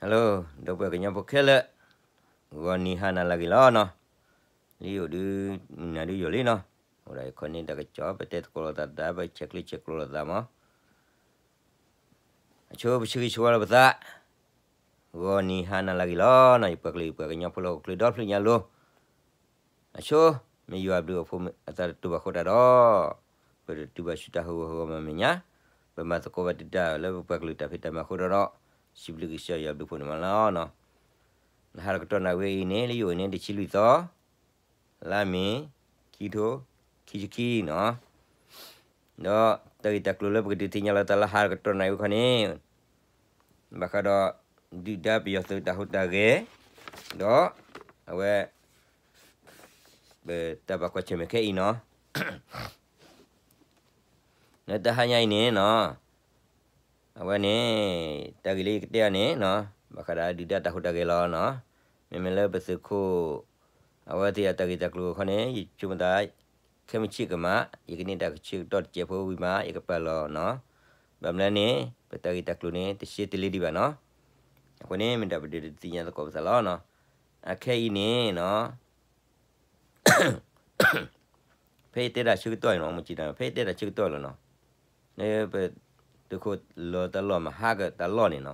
Hello, ဒီပုၢ်ဝဲၢ်ကညီဖိခဲလၢာ်, ဂီၤနံၤဟါနၤလၢအဂ့ၤလီၤနီၤ. လံယိၣ်ဒုး မုၢ်နၤဒုးယိာ်လံနီၤ. အိၣ်ဒီးယခီန့ၣ်တၢ်ကစီၣ် ပတဲသကိးလိာ်သးတၢ် ပဆဲးကျၢဆဲးကျိးလိာ်သးမး. အဆိပဆံဂံၢ်ဆဝါလၢပသး, ဂီၤနံၤဟါနၤလၢအဂ့ၤလီၤနီၤ. ယပှၤကလုာ်ယပှၤကညီဖိလၢဟီၣ်ခိၣ်ချၢဒီဖျၢၣ်ညါလိၤ အဆိ မ့ၢ်ယွၤဘျုးအဖိအသးတတူာ်ဘၣ်ဃိတၢ်ဒီး, ပတတုၤဘၣ်ဆူတၢ်ဟးဂီၤဟးဂီၤမးမဲာ်ညါ, ပမၤသကိးဘၣ်တံာ်တာ်လၢပပှၤကလုာ်တၢ်ဖံးတၢ်မၤအဃိဒီး, စံးဘျုးကစၢ်ယွၤဘျုးဖှိၣ်န့ၣ်မးလီၤနီၤ. နဟါတကတီၢ်နၣ်ရံၣ်ဝဲအံၤန့ၣ် လၢယိၣ်အံၤန့ၣ် တဆံလွံၢ်သီ လါမ့ၤ ခံထိခံဆံခံနီၤ. ဒီးတၢ်ဂ့ၢ်တၢ်ကျိၤလၢပကဒုးသ့ၣ်ညါလီၤတၢ်လၢဟါတကတီၢ်နၣ်ရံၣ်ခီန့ၣ်, ဘၣ်ဃးဒီး ဒုၣ်ဒါပယီၤသုးတၢ်ဟူးတၢ်ဂဲၤ, ဒီး အဝဲ ပတၢ်ဘၣ်ကွၢ်ဆၢၣ်မဲာ်ခဲအံၤနီၤ. လၢတၢ်ဟါညါအံၤန့ၣ်နီၤ, အဝဲန့ၣ် တၢ်ဂ့ၢ်လၢယကတဲအီၤန့ၣ်နီၤ, ဘၣ်ဃးဒီးဒုၣ်ဒါတၢ်ဟူးတၢ်ဂဲၤလီၤနီၤ. မ့မ့ၢ်လၢပသုးခိၣ် အဝဲသ့ၣ်အတၢ်ဂ့ၢ်တၢ်ကျိၤအခီန့ၣ် ယဆိကမိၣ်သး ခဲမုၢ်ဆ့ၣ်ကမၤ, ယကန့ၢ်တၢ်ကဆှၢကတီၢ်တစဲးဖိဝံၤမး ယကပာ်လီၤနီၤ. ဘၣ်မနုၤန့ၣ် ပတၢ်ဂ့ၢ်တၢ်ကျိၤန့ၣ် တရှဲတလ့ဒံးဘၣ်နီၤ. အဃိန့ၣ် မ့ၢ်ဒၣ်ပဒုးသ့ၣ်ညါသကိးပသးလီၤနီၤ. အခဲအံၤန့ၣ်နီၤ ဖဲယတဲတၢ်ဆၢကတီၢ်အံၤနီၤ, မ့ၢ်စံးတၢ် ဖဲယတဲတၢ်ဆၢကတီၢ်လီၤနီၤ, လၢပသုးခိၣ်လီၤတၢ်လီၢ်မဟါကတၢ်လီၢ်န့ၣ်နီၤ,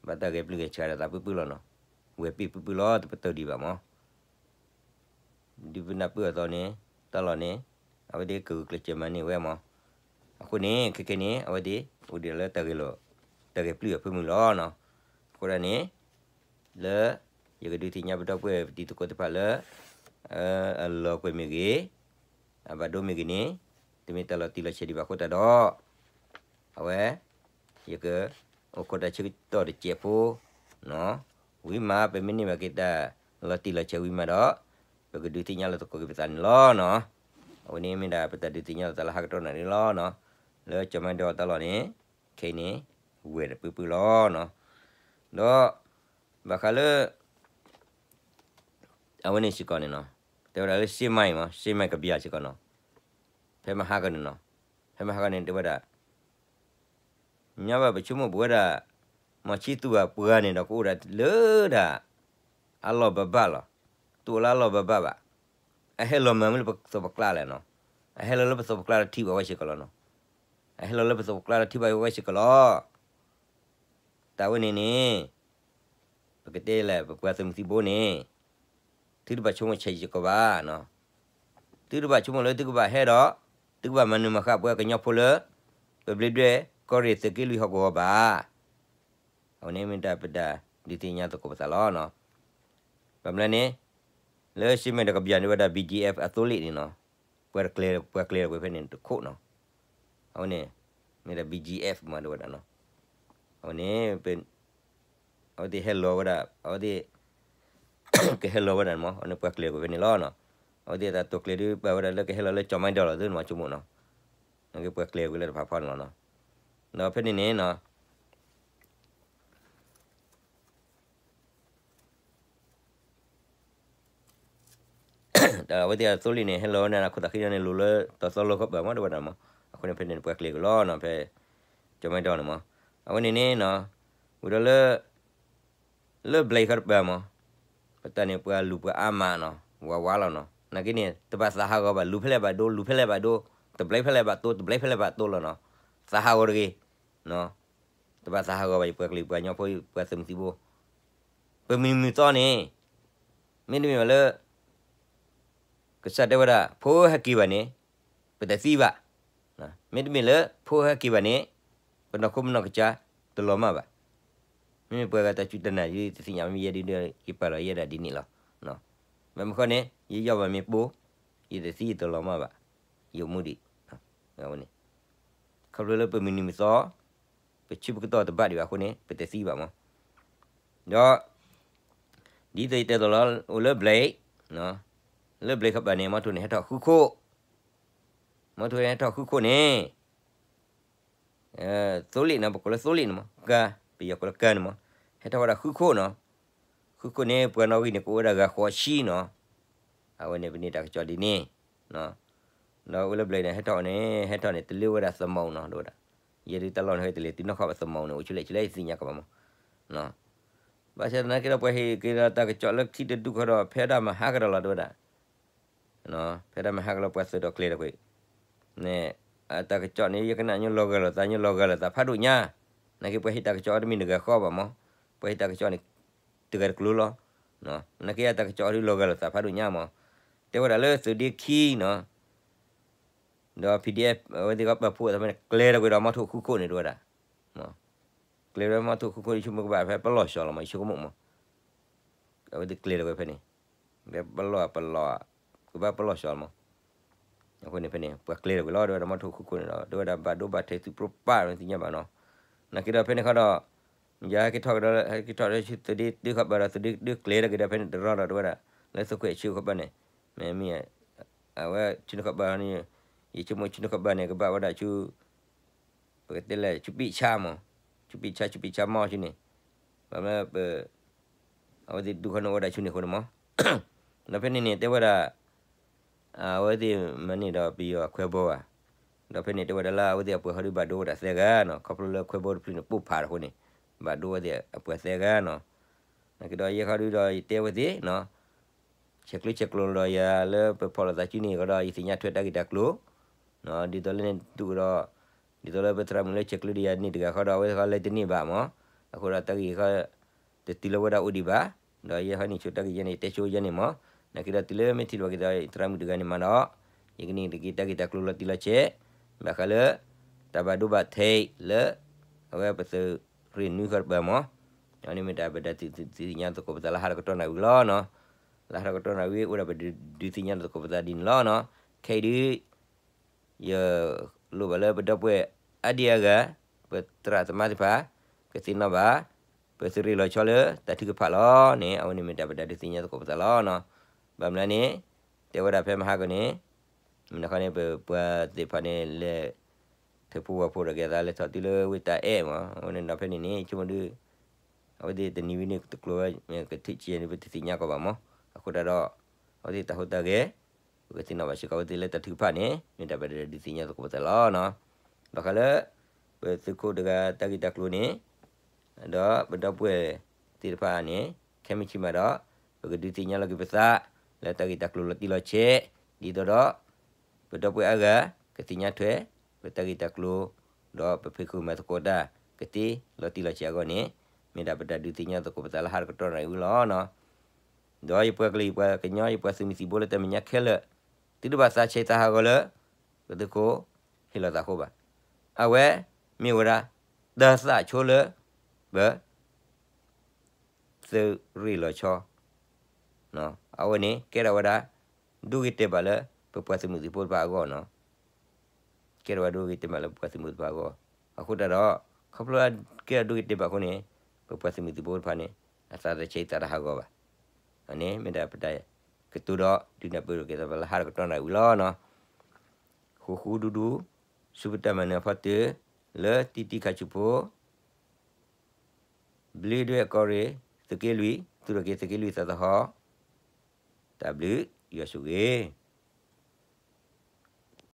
ဘၣ်တၢ်ဂဲၤပျုၢ်ဂဲၤဆှးဒီးသးပုၢ်ပုၢ်လီၤနီၤ, ဝဲၢ်ပ့ၢ်ပုၢ်ပုၢ်လီၤ တပတုာ်ဒံးဘၣ်မး. ဒုးပနၢ်ပၢၢ်အသီန့ၣ် တၢ်လီၢ်န့ၣ် အဝဲသ့ၣ်ကဂုာ်ကျဲးစၢးမၤန့ၢ်ဝဲမး. အဃိန့ၣ် ခဲခဲန့ၣ် အဝဲသ့ၣ်အိၣ်ဒံးလၢတၢ်ဂဲၤလီၤ တၢ်ဂဲၤပျုၢ်အဖၢမုၢ်လီၤနီၤ. အဃိဒၣ်န့ၣ် လၢ ယကဒုးသ့ၣ်ညါပဒီပုၢ်ဝဲၢ်ပတံၤသကိးတဖၣ်လၢ အလီၤကွဲၢ်မ့ၢ်ဂ့ၤ, အဘၣ်ဒိမ့ၢ်ဂ့ၤန့ၣ် တမ့ၢ်တၢ်လီၤတံၢ်လီၤဆဲးဒံးဘၣ်ဃိတၢ်ဒီး အဝဲ ယကအိၣ်ခိးတၢ်ဆၢကတီၢ်တစဲးဖိနီၤ, ဝံၤမး ပမ့ၢ်န့ၢ်ဘၣ်က့ၤတၢ်လီၤတံၢ်လီၤဆဲးဝံၤမးဒီး ပကဒုးသ့ၣ်ညါလီၤသကိးက့ၤပသးန့ၣ်လီၤနီၤ. အဝဲန့ၣ်မ့ၢ်ဒၣ်ပတၢ်ဒုးသ့ၣ်ညါလီၤသးလၢဟါကတီၢ်နၣ်ရံၣ်လီၤနီၤ. လၢကၠီၤမၤဒီးတၢ်လီၢ်န့ၣ် ခဲအံၤန့ၣ် ဝဲၢ်တပၢၢ်ပုၢ်လီၤနီၤ. ဒီး ဘၣ်ဃးလၢ အဝဲန့ၣ်စ့ၢ်ကီးန့ၣ်နီၤ, တဲဝဲဒၣ်လၢ စ့မၢ်အံၤမး စ့မၢ်ကဘျၣ်စ့ၢ်ကီးနီၤ, ဖဲမဟါကန့ၣ်နီၤ, ဖဲမဟါကန့ၣ်တဲဝဲဒၣ် ညါဘၣ်ပဆိကမိၣ်ပဝဲဒၣ် မီၤဆံသူးအပှၤန့ၣ်ဒီး ကအိၣ်ဒၣ်လၢဒၣ် အလီၢ်ဘၣ်ဘၣ်လီၤ. တအိၣ်လၢအလီၢ်ဘၣ်ဘၣ်ဘၣ်. အဟဲလီၤမၤမ့ၢ်လၢပသိးပကျါလဲၣ်နီၤ. အဟဲလီၤလၢပသိးပကျါဒီးထံၣ်ဘၣ်ဝဲစ့ၢ်ကီးလီၤနီၤ. အဟဲလီၤလၢပသိးပကျါဒီးထံၣ်ဘၣ်ဝဲစ့ၢ်ကီးလီၤ. တၢ်ဝဲန့ၣ်န့ၣ် ပကတဲလဲၣ် ပပှၤသုးမုၢ်သံၣ်ဘိန့ၣ် သုတဘၣ်ဆိကမိၣ်ဆဲးစ့ၢ်ကီးဘၣ်နီၤ. သုတဘၣ်ဆိကမိၣ်လၢသုကဘၣ်ဟဲဒီး သုကဘၣ်မၤနၢၤမၤဃၣ်ပှၤကညီဖိလၢ ပဘျ့ဒွဲၣ်ကီၢ်ရ့ၣ်သုးက့လွံၢ်ဟီၣ်ကဝီၤဘၣ်. အဝဲန့ၣ်မ့ၢ်တၢ်ပတၢ်ဒုးသ့ၣ်ညါသကိးပသးလီၤနီၤ. ဘၣ်မနုၤလဲၣ်န့ၣ် လၢစ့မၢ်ဒီးကဘျၣ်န့ၣ်ဝဲဒၣ် ဘံၣ်ကၠံၣ်အဲၣ်ဖ် အသိလ့ၣ်န့ၣ်နီၤ. ပှၤကျဲၤ ပှၤကျဲၤကွံာ်ဖဲန့ၣ်တခိၣ်နီၤ. အဝဲန့ၣ် မ့ၢ်ဒၣ် ဘံၣ်ကၠံၣ်အဲၣ်ဖ် မၤဒိဝဲဒၣ်နီၤ. အဝဲန့ၣ် အဝဲသ့ၣ်ဟဲလီၤဝဲဒၣ် အဝဲသ့ၣ် ကဟဲလီၤဝဲဒၣ်န့ၣ်မး အဝဲန့ၣ်ပှၤကျဲၤကွံာ်ဖဲန့ၣ်လီၤနီၤ. အဝဲသ့ၣ်အတၢ်တိာ်ကျဲၤဒုးပာ်ဝဲဒၣ်လၢကဟဲလီၤလၢကၠီၤမၤဒီးလီၤ သုန့ၣ်မးဆိကမိၣ်နီၤ. နကပှၤကျဲၤကွံာ်လၢတဖၣ်ဖီန့ၣ်လီၤနီၤ. ဒီးဖဲန့ၣ်န့ၣ်နီၤ တၢ်အဝဲသ့ၣ်အသိလ့ၣ်န့ၣ် ဟဲလီၤဝဲန့ၣ် အခိၣ်သးဃံန့ၣ် လိၤလၢတၢ်သီလီၤခီပၢ်မး တဲဝဲဒၣ်မး. အဃိန့ၣ် ဖဲန့ၣ်ပှၤကျဲၤကွံာ်လီၤနီၤ ဖဲ ကၠီၤမၤဒီးန့ၣ်မး. အဝဲန့ၣ်န့ၣ်နီၤ ဝံၤဒီးလၢ လၢဘျဲၣ်ခီတပၤမး ပတၢ်န့ၣ်ပှၤလူၤပှၤအါမးနီၤ ဝးဝးလီၤနီၤ. နာ်က့န့ၣ် တဘၣ်သးဟးဂီၤဘၣ် လူၤဖဲလဲၣ်ဘၣ်ဒိ လူၤဖဲလဲၣ်ဘၣ်ဒိ တဘျဲၣ်ဖဲလဲၣ်ဘၣ်တိ တဘျဲၣ်ဖဲလဲၣ်ဘၣ်တိလီၤနီၤ. သးဟးဂီၤတဂ့ၤ တဘၣ်သးဟးဂီၤဘၣ် ယပှၤကလုာ်ပှၤကညီဖိ ပှၤသုးမုၢ်သံၣ်ဘိ ပမုၢ်နံၤမုၢ်သီန့ၣ် မ့တမ့ၢ်ဘၣ်လၢ ကစၢ်တဲဝဲဒၣ် ဖိဟဲက့ၤဘၣ်န့ၣ် ပတသံဘၣ်. မ့တမ့ၢ်လၢဖိဟဲက့ၤဘၣ်န့ၣ် ပနီၢ်ခိပနီၢ်ကစၢ်တလီၤမၢ်ဘၣ်. မ့မ့ၢ်ပှၤဂၤတၢ်စူၢ်တၢ်နာ်ယတသ့ၣ်ညါ မ့မ့ၢ်ယဲဒုး ယပာ်လီၤယဲဒၣ်ဒ်န့ၣ်လီၤ. ဘၣ်မနုၤဃိန့ၣ် ယယီၣ်ဘၣ်မ့ၢ်ပိၢ် ယတသံယတလီၤမၢ်ဘၣ်. ယအိၣ်မူဒံး ဝဲန့ၣ် ခီဖျိလၢပမုၢ်နံၤမုၢ်သီ ပဆၢပကတီၢ်တဘၣ်ဒံးဘၣ်အဃိန့ၣ် ပတသံဘၣ်မး. ဒီး ဒ်သိးယတဲသိးလီၤ အိၣ်လၢဘျဲၣ် လၢဘျဲၣ်ခီပၤန့ၣ် မီထိန့ၣ် ဟဲထီၣ်ဃုခိၣ်, မီထိန့ၣ်ဟဲထီၣ်ဃုခိၣ်န့ၣ် သိလ့ၣ်နီၤ ပကိးလၢသိလ့ၣ်န့ၣ်မး ကါ ပယီၤကိးလၢကါန့ၣ်မး ဟဲထီၣ်ဝဲဒၣ်ဃုခိၣ်နီၤ. ဃုခိၣ်န့ၣ် ပှၤနီၣ်ဂံၢ်န့ၣ် ကအိၣ်ဝဲဒၣ်ဂၤဃိးဆံနီၤ. အဝဲန့ၣ် ပန့ၢ်တၢ်ကစီၣ်ဒ်န့ၣ် ဒီးအိၣ်လၢဘျဲၣ်န့ၣ် ဟဲထီၣ်န့ၣ် ဟဲထီၣ်န့ၣ် တလၢဝဲဒၣ်သမီၣ်နီၤ ဒ်ဝဲဒၣ် ယဲဒုးတၢ်လီၢ်န့ၣ် ဟဲတလဲၤတုၤနီၢ်ခီၣ်ဘၣ်သမီၣ်န့ၣ် အိၣ်ဆူလဲၣ်ဆူလဲၣ် ယသ့ၣ်ညါကဘၣ်မး. ဘၣ်ဆၣ်သနာ်က့ဒီး ပှၤဟ့ၣ်က့ၤဒီးတၢ်ကစီၣ်လၢခံတဒူၣ်ဃီဒီး ဖဲဒၣ်မဟါကဒီးလီၤ တဲဝဲဒၣ်, ဖဲဒၣ်မဟါကဒီး ပှၤသုးဒီးကျဲၤတကွံာ်, န့ၣ် အတၢ်ကစီၣ်န့ၣ် ယကနၣ်ညီလီၤဂာ်လိာ်သး ညီလီၤဂာ်လိာ်သးဖးဒိၣ်ညါ, နာ်က့ပှၤဟ့ၣ်တၢ်ကစီၣ်အီၤတမ့ၢ်တဂၤဃီဘၣ်မး, ပှၤဟ့ၣ်တၢ်ကစီၣ်န့ၣ် တဂၤတကျိၤလီၤ, နာ်က့အတၢ်ကစီၣ်အီၤဒုးလီၤဂာ်လိာ်သးဖးဒိၣ်ညါမး, တဲဝဲဒၣ်လၢသုးဒ့ခံနီၤ ဒီး PDF အဝဲသ့ၣ်ကပာ်ဖှိၣ်အသးဖဲန့ၣ် ကျဲၤထီၣ်ကွံာ်ဒီးမီထိၣ်ဃူခိၣ်န့ၣ် တဲဝဲဒၣ်, ကျဲၤထီၣ်မီထိၣ်ဃူခိၣ် ယဆိကမိၣ်ကဘၣ်ဖဲပလီၢ်စီၤလီၤမး ယဆိကမိၣ်မး, အဝဲသ့ၣ်ကျဲၤထီၣ်ကွံာ်ဖဲန့ၣ်, ဖဲပလီၢ်ပလီၢ်, ကဘၣ်ပလီၢ်စီၤလီၤမး, အဃိန့ၣ်ဖဲန့ၣ် ပှၤကျဲၤထီၣ်ကွံာ်လီၤ တဲဝဲဒၣ်မီထိၣ်ဃူခိၣ်န့ၣ်ဒီး တဲဝဲဒၣ်ဘၣ်ဒိဘၣ်ထံးသုးပြိပာ်သ့ၣ်ညါဘၣ်နီၤ, နာ်က့ဒီးဖဲန့ၣ်ခီဒီး ယဟဲက့ၤထီၣ်ကဒီး ဟဲက့ၤထီၣ်ဒီးဆူသုးဒ့တုဃီဘၣ်ဒီး သုးဒ့တုကျဲၤထီၣ်က့ၤဒီးဖဲန့ၣ်တရီဒီး တဲဝဲဒၣ် လၢသုးခိၣ်အဲၣ်ဆူဃီဘၣ်န့ၣ်, မ့မ့ၢ် အဝဲဆူနခီဘၣ်န့ၣ်, ယဆိကမိၣ်ဆူနခီဘၣ်န့ၣ် ကဘၣ်ဝဲဒၣ်ဆူ ပကတဲလဲၣ် ဆူပံာ်ဆါမး, ဆူပံာ်ဆါ ဆူပံာ်ဆါမီၢ်ဆူန့ၣ်, ဘၣ်မနုၤပ အဝဲသ့ၣ်ဒူၣ်ဃီန့ၣ်အိၣ်ဝဲဒၣ်ဆူန့ၣ်အဃိန့ၣ်မး, ဒီးဖဲန့ၣ်န့ၣ် တဲဝဲဒၣ် အဝဲသ့ၣ်မၤန့ၢ်ဒီးပယီၤအခွဲဘီဘၣ်, ဒီးဖဲန့ၣ်တဲဝဲဒၣ်လၢအဝဲသ့ၣ်အပှၤဃီဒုးဘၣ်ဒိဝဲဒၣ်သၢဂၤနီၤ, ခီဖျိလၢခွဲဘီတဖျၢၣ်န့ၣ် ပိၢ်ဖးတဃိန့ၣ်, ဘၣ်ဒိဝဲသ့ၣ်အပှၤသၢဂၤနီၤ, နာ်က့ဒီးယဲဃီဒုးဒီးယတဲဝဲသ့ၣ်နီၤ ဆဲးကျၢဆဲးကျိးလီၤဒီးယၤလၢပဖီၣ်လိာ်သးစုန့ၣ်ဃီဒီး ယသ့ၣ်ညါထွဲတၢ်ဂ့ၢ်တၢ်ကျိၤ, ဒ်သိးလၢန့ၣ်တူၢ်ဒီး ဒ်သိးလၢပသရၣ်မုၣ်လၢဆဲးကျၢဒီးယၤန့ၣ်တဂၤဃီဒီး အဝဲသ့ၣ်ဃီလဲၤတန့ၢ်ဘၣ်မး, အဃိဒီးတၢ်ဂ့ၢ်ဃီ တတုၤလၢဝဲဒၣ်အိၣ်ဒံးဘၣ်, ဒီးယဲဃီန့ၣ်ဆိတၢ်ဂ့ၢ်ယဲန့ၣ် တဲဆိယဲန့ၣ်မး, နာ်က့ဒီးတုၤလၢမ့ၢ်ထံၣ်လိာ်က့ၤသရၣ်မုၣ်တဂၤန့ၣ်မးဒီး ယကန့ၢ်တက့ၤတၢ်ဂ့ၢ်တၢ်ကျိၤလီၤတံၢ်လီၤဆဲး, ဘၣ်ဃးလၢ တၢ်ဘၣ်ဒိဘၣ်ထံးလၢ အဝဲပသုးရ့ၣ်နွံဃီတပၤမး, အန့ၣ်မ့ၢ်တၢ်ပဒုးသ့ၣ်ညါသကိးပသးလၢဟါတကတီၢ်နၣ်ရံၣ်လီၤနီၤ, လၢဟါတကတီၢ်နၣ်ရံၣ်အိၣ်ဒီးပဒုးသ့ၣ်ညါသကိးပသးဒ်န့ၣ်လီၤနီၤ, ခဲအံၤဒုး ယလိၣ်ဘၣ်လၢပဒီပုၢ်ဝဲၢ်အါဒံအါဂၤ, ပသရၣ်သမါသ့ၣ်တဖၣ် ကသ့ၣ်နီၣ်ဘၣ် ပသုးရ့ၣ်လီၤဆီလၢတၢ်ထုကဖၣ်လီၤန့ၣ်, အဝဲန့ၣ်မ့ၢ်တၢ်ပဒုးသ့ၣ်ညါသကိးပသးလီၤနီၤ, ဘၣ်မနုၤန့ၣ် တဲဝဲဒၣ်ဖဲမဟါကီန့ၣ်, မနုၤဃီန့ၣ် ပပှၤသ့ၣ်တဖၣ်န့ၣ် လဲၤ ထုးဖှိဝဲဖှိဒီးက့ၤသး လဲၤထီၣ်တုၤလၢဝ့ၢ်တၢ်အဲၣ်မး, အဝဲန့ၣ်ဒီးဖဲန့ၣ်န့ၣ် ဆိကမိၣ်ဒုး အဝဲသ့ၣ်တနံၤဝံၤန့ၣ်တကျိၤဝဲ ကထုးက့ၤန့ၣ် ပတသ့ၣ်ညါကီးဘၣ်မး, အဃိတၢ်ဒီး အဝဲသ့ၣ်တၢ်ဟူးတၢ်ဂဲၤ ပကသ့ၣ်နီၣ်ဘၣ်စ့ၢ်ကီးအဝဲသ့ၣ်လၢတၢ်ထုကဖၣ်န့ၣ် မ့ၢ်တၢ်ပဒုးသ့ၣ်ညါသကိးပသးလီၤနီၤ, ဘၣ်ဃးလၢ ပသုးခိၣ်တဂၤတၢ်ဂ့ၢ်တၢ်ကျိၤန့ၣ် ဒီးပဒီပုၢ်ဝဲၢ်သ့ၣ်တဖၣ်န့ၣ် ခဲမုၢ်ဆ့ၣ်မးဒီး ပကဒုးသ့ၣ်ညါလီၤက့ၤပသး လၢတၢ်ဂ့ၢ်တၢ်ကျိၤလီၤတံၢ်လီၤဆဲး, ဒ်သိးဒီး ပဒီပုၢ်ဝဲၢ်အါဂၤ ကသ့ၣ်ညါထွဲ ပတၢ်ဂ့ၢ်တၢ်ကျိၤ, ဒီးပဖံးဃုာ်မၤသကိးတၢ် ကသ့လီၤတံၢ်လီၤဆဲးအဂီၢ်န့ၣ် မ့ၢ်ဒၣ်ပတၢ်ဒုးသ့ၣ်ညါသကိးပသးလၢဟါတကတီၢ်နၣ်ရံၣ်ဝံၤလီၤနီၤ, ဒီးယပှၤကလုာ်ယပှၤကညီ ယပှၤသုးမုၢ်သံၣ်ဘိလၢတၢ်မဲာ်ညါခဲလၢာ် သုတဘၣ်သးဆံးသးဟးဂီၤလၢ ပသုးခိၣ်ဟ့ၣ်လီၤသးအဃိဘၣ်, အဝဲ မ့ၢ်ဝဲဒၣ် တၢ်သးဆိလၢ ပ သုးရ့ၣ်လီၤဆီ, အဝဲန့ၣ် ကဲထီၣ်ဝဲဒၣ် ဒိဂ့ၤတဲာ်ဘၣ်လၢ ပပှၤသုးမုၢ်သံၣ်ဘိတဖၣ်အဂီၢ်နီၤ, ကဲထီၣ်ဝဲဒၣ်ဒိဂ့ၤတဲာ်ဘၣ်လၢပပှၤသုးမုၢ်သံၣ်ဘိတဖၣ်အဂီၢ်, အဃိတၢ်ဒီး ခီဖျိကဲထီၣ်ဒိဂ့ၤတဲာ်ဘၣ်အဃိန့ၣ် ပပှၤသုးမုၢ်သံၣ်ဘိတဖၣ်န့ၣ် အသးတဆံးသးတဟးဂီၤဘၣ်, အန့ၣ်မ့ၢ်ဒၣ်ပတၢ်ကတိၤဒီး ဒုးနၢ်ပၢၢ်လိာ်က့ၤသးလၢဟါတကတီၢ်နၣ်ရံၣ်ဝံၤလီၤနီၤ, ဃူဃူဒူဒူ ဆူပတၢ်မၤနၢၤအဖီတၢၢ် လၢတံတံခါဆူဖိ ဘျုးဒွဲၣ်ကီၢ်ရ့ၣ် သုးက့လွံၢ် သူၣ်ထီၣ်က့ၤသုးက့လွံၢ်သးသဟီၣ်, တၢ်ဘျုးယွၤဆိၣ်ဂ့ၤ